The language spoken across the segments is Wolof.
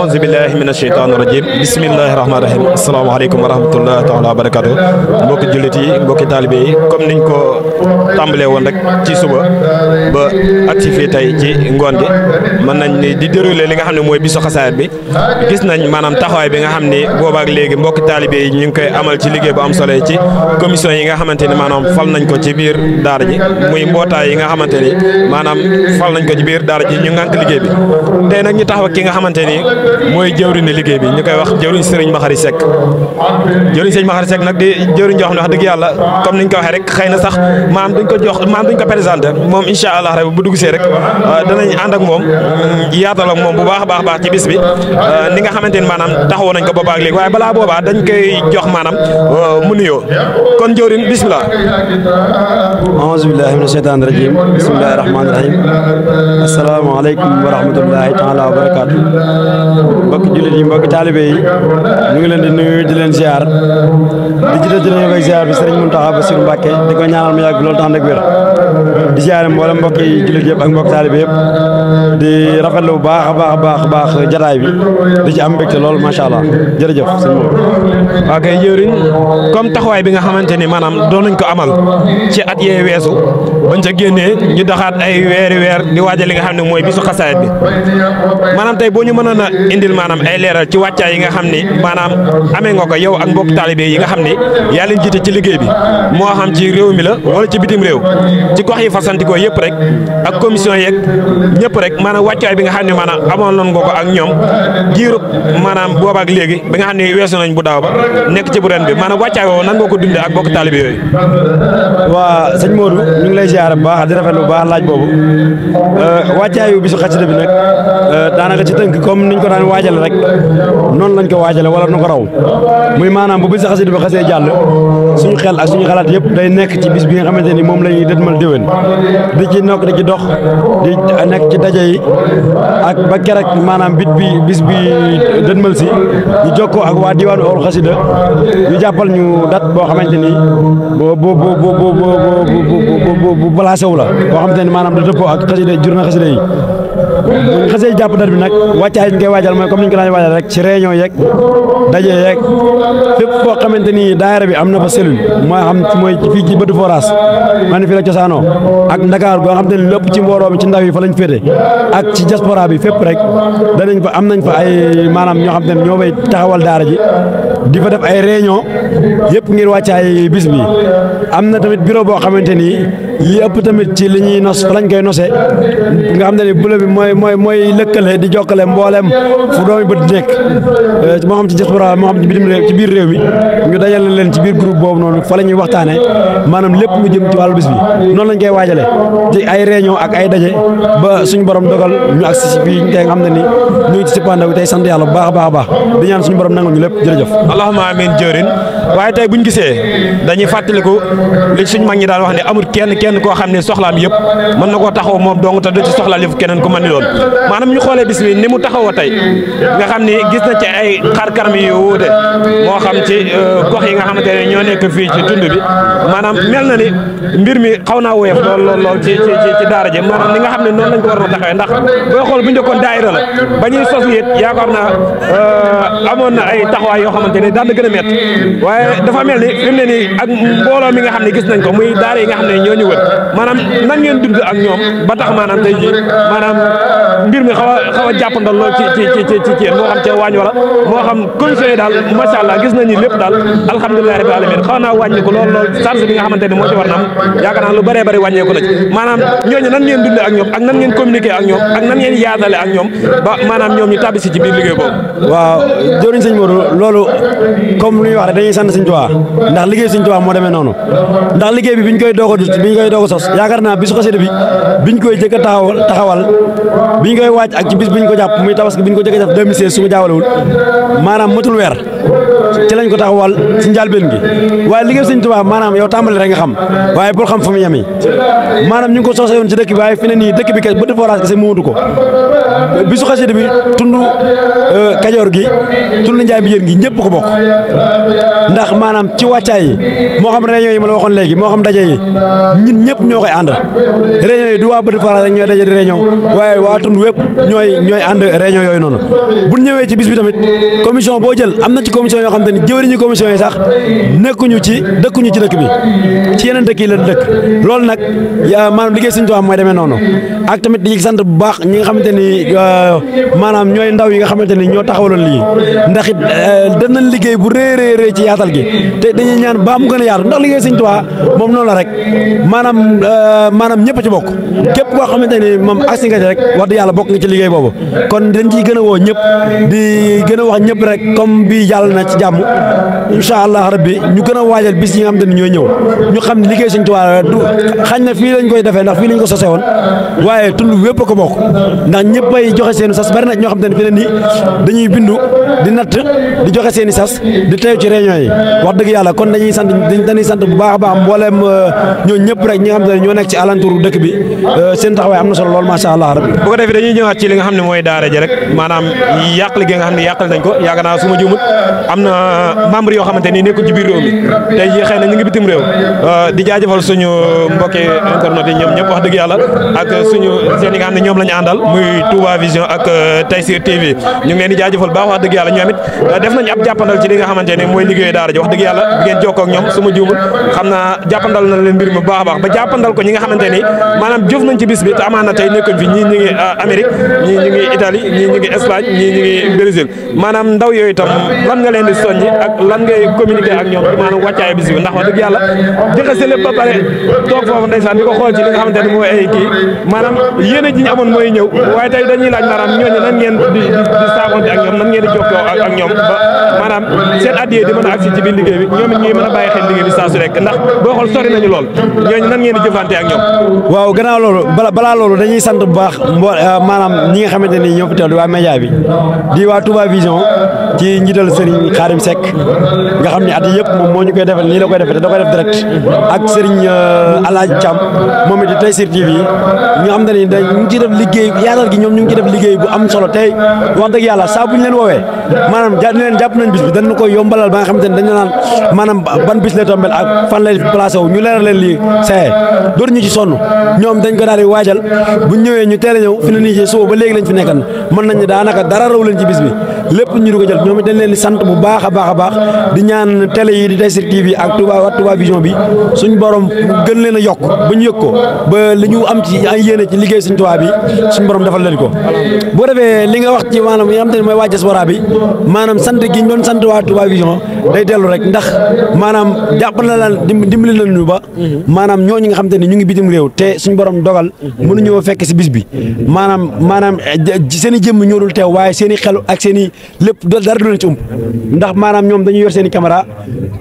auzu billahi mina sheytaani rajim bismillahi rahmaani rahim asalaamaaleykum wa rahmatullahi taala wa barakatu mbokki jullit yi mbokki taalibe yi comme niñ ko tàmbalee woon rek ci suba ba ak ci fii tey ci ngoon gi mën nañ ni di déroulé li nga xam ne mooy bisu xasaayid bi gis nañ maanaam taxawaay bi nga xam ni boobaak léegi mbokki taalibe yi ñu ngi koy amal ci liggéey bu am solo ci commission yi nga xamante ni maanaam fal nañ ko ci biir daara ji muy mbootaay yi nga xamante ni maanaam fal nañ ko ci biir daara ji ñu ngànk liggéey bi tey nag ñu taxaw ki nga xamante ni mooy jëwriñ ni liggéey bi ñu koy wax jëwriñ Serigne Makhari Seck jëwriñ Serigne Makhari Seck nag di jëwriñ joo xam ne wax dëgg yàlla comme niñ ko waxee rek xëy na sax maam duñ ko jox maam duñ ko présenté moom incha allah rek bu dugg see rek danañ ànd ak moom yaatal ak moom bu baax a baax ci bis bi ni nga xamante ni maanaam taxawoon nañ ko boobaa ak léegi waaye balaa boobaa dañ koy jox maanaam mu nuyoo kon jëwriñ bismillah auzu billahi mina sheytaani rajim bismillahi rahmaani rahim asalaamaaleykum wa rahmatullahi taala wa barakaatu mbokki jullit yi mbokki taalibe yi ñu ngi leen di nuyu di leen ziar di jiite di leen koy ziar bi Sëriñ Muntaxa Basiru Mbàkke di ko ñaanal mu yàgg bi loolu tax ak wér di ziar mboolem mbokki jullit yëpp ak mbokki taalibe yëpp di rafetlu bu baax a baax jataay bi di ci am mbégte lool macha allah jërëjëf sëñ Maodo. ok jëwriñ comme taxawaay bi nga xamante ni maanaam doon nañ ko amal ci at yee weesu bañ ca génnee ñu doxaat ay weer di waajal li nga xam ne mooy bisu xasaayid bi maanaam tey boo ñu mënoon a indil maanaam ay leeral ci wàccaay yi nga xam ni maanaam amee nga ko yow ak mbokk taalibe yi nga xam ni yaa leen jiite ci liggéey bi moo xam ci réew mi la wala ci bitim réew ci gox yi fasantikoo yëpp rek ak commission yeeg ñëpp rek maanaam wàccaay bi nga xam ne maanaam amoon nañ nga ko ak ñoom jiirub maanaam boobaak léegi bi nga xam ne weesu nañ bu daaw ba nekk ci bu ren bi maanaam wàccaay woowu nan nga ko dundee ak mbokk taalibe yooyu. waa sëñ Modou ñu ngi lay ziar bu baax di rafetlu bu baax laaj boobu wàccaayu bisu xasida bi nag daanaka ci tënk comme niñ ko daan waajale rek noonu lañ ko waajale wala nu ko raw muy maanaam bu bisu xasida bi xasee jàll suñu xel ak suñu xalaat yëpp day nekk ci bis bi nga xamante ni moom la ñuy dëdmal déwén di ci nokk di ci dox di nekk ci daje yi ak ba keroog maanaam bis bi dëdmal si ñu jokkoo ak waa diwaanu ol xasida ñu jàppal ñu date boo xamante ni bu placé wu la boo xamante ni maanaam da dëppoo ak xasida journée xasida yi buñ xasee jàpp date bi nag wàccaay ñu koy waajal mooy comme ni ñu ko daan waajal rek ci réunion yeeg daje yeeg fépp foo xamante ni daayira bi am na fa cellule mooy xam mooy fii ci bëtu forage man fi la cosaanoo ak Ndakaar goo xam te ne lépp ci mbooloo mi ci ndaw yi fa lañ féete ak ci diaspora bi fépp rek danañ fa am nañ fa ay maanaam ñoo xam te ne ñoo fay taxawal daara ji di fa def ay réunion yëpp ngir wàccaay bis bi am na tamit bureau boo xamante ni yi ëpp tamit ci li ñuy nos fa lañ koy nosee nga xam ne bureau bi mooy lëkkale di jokkale mboolem fu doomi bët nekk moo xam ci diaspora moo xam ci bitim réew ci biir réew mi ñu dajale leen ci biir groupe boobu noonu fa la ñuy waxtaane maanaam lépp lu jëm ci wàllu bis bi noonu lañ koy waajale ci ay réunion ak ay daje ba suñu borom dogal ñu agsi si fii tey nga xam ne ni ñu ngi ci sippaandaw tey sant yàlla bu baax a baax di ñaan suñu borom nangul ñu lépp jërëjëf allahumma amiin jëwriñ waaye tey buñ gisee dañuy fàttaliku li suñ mag ñi daan wax ne amul kenn koo xam ne soxlaam yëpp mën na koo taxaw moom dong te du ci soxlaal yëpp keneen ku mën ni doon maanaam ñu xoolee bis bi ni mu taxawoo tey nga xam ni gis na ci ay xar kanam yu wuute moo xam ci gox yi nga xamante ne ñoo nekk fii ci tund bi maanaam mel na ni mbir mi xaw naa woyof lool ci daara ji maanaam ni nga xam ne noonu lañ ko war a taxawee ndax booy xool bu ñu njëkkoon daayira la ba ñuy sos it yaakaar naa amoon na ay taxawaay yoo xamante ne daan na gën a métti waaye dafa mel ni fi mu ne nii ak mbooloo mi nga xam ne gis nañ ko muy daara yi nga xam ne ñoo ñu wër maanaam nan ngeen dund ak ñoom ba tax maanaam tey jii maanaam mbir mi xaw a jàppandal lool ci yéen moo xam ca waañ wala moo xam conditions yi daal macha allah gis nañu lépp daal alhamdulilah rabbil alamin xaw naa wàññiku lool charge bi nga xamante ne moo ci war na am yaakaar naa lu bëree bëri wàññeeku na ci maanaam ñooñu nan ngeen dundee ak ñoom ak nan ngeen communiquer ak ñoom ak nan ngeen yaatale ak ñoom ba maanaam ñoom ñu tàbbi si ci biir liggéey boobu. waaw jëwriñ sëñ Modou loolu comme lu ñuy wax rek dañuy sant sëñ Tuubaa ndax liggéey sëñ Tuubaa moo demee noonu ndax liggéey bi biñ koy doog a sos yaakaar naa bisu xasida bi biñ koy jëkk a taxawal biñ koy waaj ak ci bis biñ ko jàpp muy tabaski biñ ko jëkk a def 2016 su ma jaawalewul maanaam matul weer ci lañ ko taxawal ci njàlbeen gi waaye liggéey sëñ Tuubaa maanaam yow tàmbali rek nga xam waaye bul xam fu mu yemi maanaam ñu ngi ko sosé woon ci dëkk bi waaye fi ne nii dëkk bi kay bëtt forage kese mootu ko bisu xasida bi tund Kajoor gi tund Njaay Mbéjéen gi ñëpp ko bokk ndax maanaam ci wàccaay yi moo xam réunion yi ma la waxoon léegi moo xam daje yi ñun ñëpp ñoo koy ànd réunion yi du waa Bët Fara rek ñooy daje di réunion waaye waa tund wépp ñooy ànd réunion yooyu noonu bu ñëwee ci bis bi tamit commission boo jël am na ci commission yoo xam te ni jëwriñu commission yi sax dëkkuñu ci dëkk bi ci yeneen dëkk yi la dëkk loolu nag maanaam liggéey Sëñ Tuubaa mooy demee noonu ak tamit di sant bu baax ñi nga xamante ni maanaam ñooy ndaw yi nga xamante ni ñoo taxawaloon lii ndax it danañ liggéey bu rëy ci yaatal gi te dañuy ñaan ba mu gën a yaatu ndax liggéey Sëñ Tuubaa moom noonu la rek maanaam ñëpp ci bokk képp koo xamante ni moom agsi nga ci rek wax dëgg yàlla bokk nga ci liggéey boobu kon dañ ciy gën a woo ñëpp di gën a wax ñëpp rek comme bii jàll na ci jàmm incha allah rabbi ñu gën a waajal bis yi nga xamante ni ñooy ñëw ñu xam ne liggéey Sëñ Tuubaa du xañ na fii lañ koy defee ndax fii lañ ko sosee woon waaye tund wépp ko bokk ndax ñëpp ay joxe seen sas bari na ñoo xamante ne fi ne nii dañuy bindu di natt di joxe seen i sas di teew ci réunion yi wax dëgg yàlla kon dañuy sant bu baax a baax mbooleem ñoo ñëpp rek ñi nga xamante ne ñoo nekk ci alentour dëkk bi seen taxawaay am na solo lool macha allah rabbi bu ko defee dañuy ñëwaat ci li nga xam ne mooy daara ji rek maanaam yàq li nga xam ne yàqal nañ ko yaakaar naa su ma juumut am na membre yoo xamante ni nekkul ci biir réew mi tey jii xëy na ñu ngi bitim réew di jaajëfal suñu mbokki internet yi ñoom ñëpp wax dëgg yàlla ak suñu seen yi nga xam ne ñoom la ñu àndal muy Touba Vision ak Tayssir TV ñu ngi leen di jaajëfal baax wax dëgg yàlla ñoom it def nañ ab jàppandal ci li nga xamante ne mooy liggéeyu daara ji wax dëgg yàlla bi ngeen jokkoo ak ñoom su ma juumut xam naa jàppandal na leen mbir mi baax a baax ba jàppandal ko ñi nga xamante ni maanaam jëf nañ ci bis bi te amaan na tey nekkuñ fi ñii ñu ngi Amérique ñii ñu ngi Italie ñii ñu ngi Espagne ñii ñu ngi Brésil maanaam ndaw yooyu tam lan nga leen di soññi ak lan ngay communiquer ak ñoom maanaam wàccaayu bis bi ndax wax dëgg yàlla joxe sa lépp ba pare toog foofu ndeysaan di ko xool ci li nga xamante ne mooy ay kii maanaam yéene ji ñu amoon mooy ñëw waaye tey dañuy laaj maanaam ñooñu nan ngeen di saafonte ak ñoom nan ngeen di jokkoo ak ñoom ba maanaam seen addiyee di mën a agsi ci biir liggéey bi ñoom it ñuy mën a bàyyi xel liggéey bi saa su rek ndax boo xool sori nañu lool ñooñu nan ngeen di jëfante ak ñoom waaw gannaaw loolu balaa loolu dañuy sant bu baax maanaam ñi nga xamante ni ñoo fi teew di waa média bi di waa Touba Vision ci njiital Serigne Khadim Seck nga xam ne at yii yëpp moom moo ñu koy defal nii la koy defee te da koy def direct ak Serigne Alaaji Thiam moom it di Tayssir TV ñu xam ne dañ ñu ngi ciy def liggéey yaatal gi ñoom ñu ngi ciy def liggéey bu am solo tey wax dëgg yàlla saa bu ñu leen woowee maanaam jàpp nañ bis bi dañ ko yombalal ba nga xamante ne dañu naan maanaam ban bis lay tombel ak fan lay placé wu ñu leeral leen lii saye dootu ñu ci sonn ñoom dañ ko daal di waajal bu ñëwee ñu teel a ñëw fi ne nii ci suba ba léegi lañ fi nekkan mën nañ ne daanaka dara raw leen ci bis bi lépp ñu ko jël ñoom it dañ leen di sant bu baax a baax di ñaan télé yi di Tayssir TV ak Touba Vision bi suñ borom gën leen a yokk ba ñu yëg ko ba li ñu am ci ay yéene ci liggéey suñ Touba bi suñ borom defal leen ko boo defee li nga wax ci maanaam yi nga xam te ne mooy waa diaspora bi maanaam sant gi ñu doon sant waa Touba Vision day dellu rek ndax maanaam jàpp na laan dimbali nañu ba maanaam ñooñu nga xam te ne ñu ngi bitim réew te suñ borom dogal mënuñoo fekk si bis bi maanaam seen i jëmm ñoo dul teew waaye seen i xel ak seen i lépp dara du leen ci ump ndax maanaam ñoom dañuy yor seen i caméra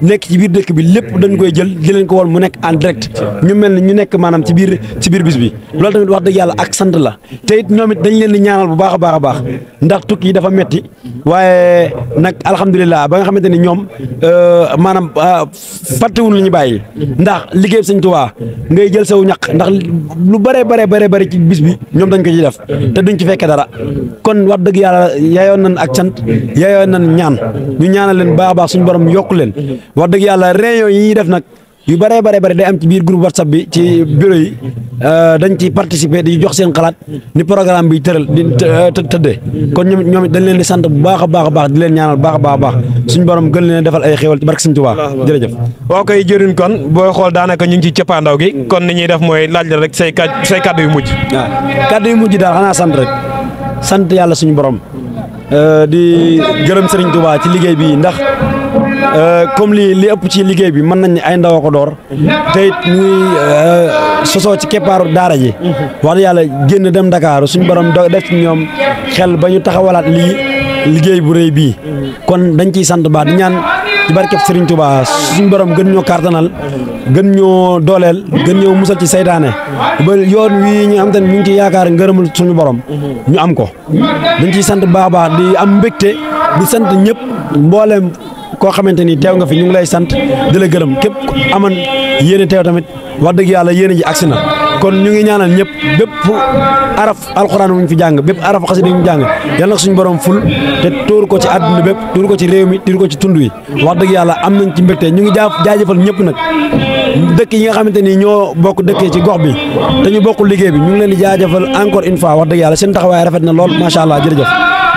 nekk ci biir dëkk bi lépp dañ koy jël di leen ko woon mu nekk en direct ñu mel ne ñu nekk maanaam ci biir bis bi loolu tamit wax dëgg yàlla ak sant la te it ñoom it dañ leen di ñaanal bu baax a baax ndax tukki yi dafa metti waaye nag alhamdulilah ba nga xamante ni ñoom maanaam fàttewuñ li ñu bàyyi ndax liggéey Sëñ Tuubaa ngay jël saw ñaq ndax lu bare ci bis bi ñoom dañ ko ciy def te duñ ci fekke dara kon wax dëgg yàlla yayoon nañ ak sant yayoon nañ ñaan ñu ñaanal leen baax a baax suñu borom yokku leen wax dëgg yàlla réunion yi ñuy def nag yu bare day am ci biir groupe WhatsApp bi ci bureau yi dañ ci participer di jox seen xalaat ni programme bi tëral di tëddee kon ñoom dañ leen di sant bu baax a baax di leen ñaanal baax a baax suñu borom gën leen defal ay xéwal ci barke Sëñ Tuubaa jërëjëf. waaw kay jëriñ kon booy xool daanaka ñu ngi ci cëppaandaw gi kon ni ñuy def mooy laaj la rek say kàddu yu mujj. waaw kàddu yu mujj daal xanaa sant rek sant yàlla suñu borom di gërëm Serigne Touba ci liggéey bi ndax comme li ëpp ci liggéey bi mën nañ ne ay ndaw a ko door te it ñuy sosoo ci keppaaru daara ji wax dëgg yàlla génn dem Dakar suñu borom def ci ñoom xel ba ñu taxawalaat liggéey bu rëy bii kon dañ ciy sant baax di ñaan ci barkeb Serigne Touba suñu borom gën ñoo kartanal gën ñoo dooleel gën ñoo musal ci saytaane ba yoon wi ñu xam te ne ñu ngi ci yaakaar ngërëmul suñu borom ñu am ko dañ ciy sant baax di am mbégte di sant ñëpp mboolem koo xamante ni teew nga fi ñu ngi lay sant di la gërëm képp aman yéene teew tamit wax dëgg yàlla yéene ji agsi na kon ñu ngi ñaanal ñëpp bépp araf alxuraan bu ñu fi jàng bépp araf xasida yu ñu jàng yàlla na suñu borom ful te tuur ko ci àdduna bépp tuur ko ci réew mi tuur ko ci tund wi wax dëgg yàlla am nañ ci mbégte ñu ngi jaajëfal ñëpp nag dëkk yi nga xamante ni ñoo bokk dëkkee ci gox bi te ñu bokk liggéey bi ñu ngi leen di jaajëfal encore une fois wax dëgg yàlla seen taxawaay rafet na lool macha allah jërëjëf.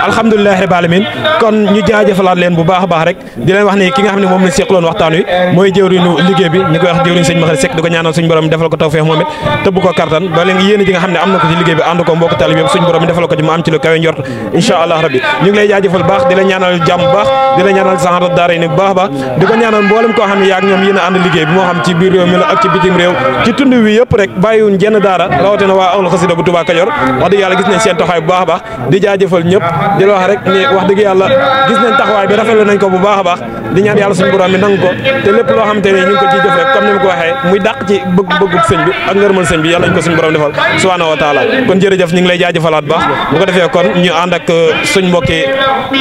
alhamdulilah rabbil alamin kon ñu jaajëfalaat leen bu baax a baax rek di leen wax ni ki nga xam ne moom lañ seqaloon waxtaan wi mooy jëwriñu liggéey bi ñu koy wax jëwriñ sëñ Maxari Seck di ko ñaanal suñu borom defal ko tawfeex moom it tëbb ko kartan ba léegi yéen ji nga xam ne am na ko ci liggéey bi ànd ko mbokk talib yëpp suñu borom mi defal ko ci mu am ci lu kawe njort incha allah rabbi ñu ngi lay jaajëfal baax di la ñaanal jàmm bu baax di la ñaanal saxaar daara ni bu baax a baax di ko ñaanal mboolem koo xam ne yaa ak ñoom yéen a ànd liggéey bi moo xam ci biir réew mi la ak ci bitim réew ci tund wi yëpp rek bàyyiwuñ jenn daara rawatina waa Ahlu Xasida bu Touba Kajoor wax dëgg yàlla gis nañ seen taxawaay bu baax a baax di jaajëfal ñëpp di la wax rek ni wax dëgg yàlla gis nañ taxawaay bi rafetlu nañ ko bu baax a baax di ñaan yàlla suñu borom mi nangu ko te lépp loo xamante ne ñu ngi ko ciy jëf rek comme ni ma ko waxee muy dàq ci bëgg sëñ bi ak ngërëmal sëñ bi yàlla nañ ko suñu borom defal subhanahu wa taala kon jërëjëf ñu ngi lay jaajëfalaat baax bu ko defee kon ñu ànd ak suñ mbokki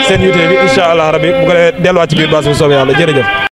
seen YouTube bi incha allah rabbi bu ko defee delluwaat ci biir baas bu soobee yàlla jërëjëf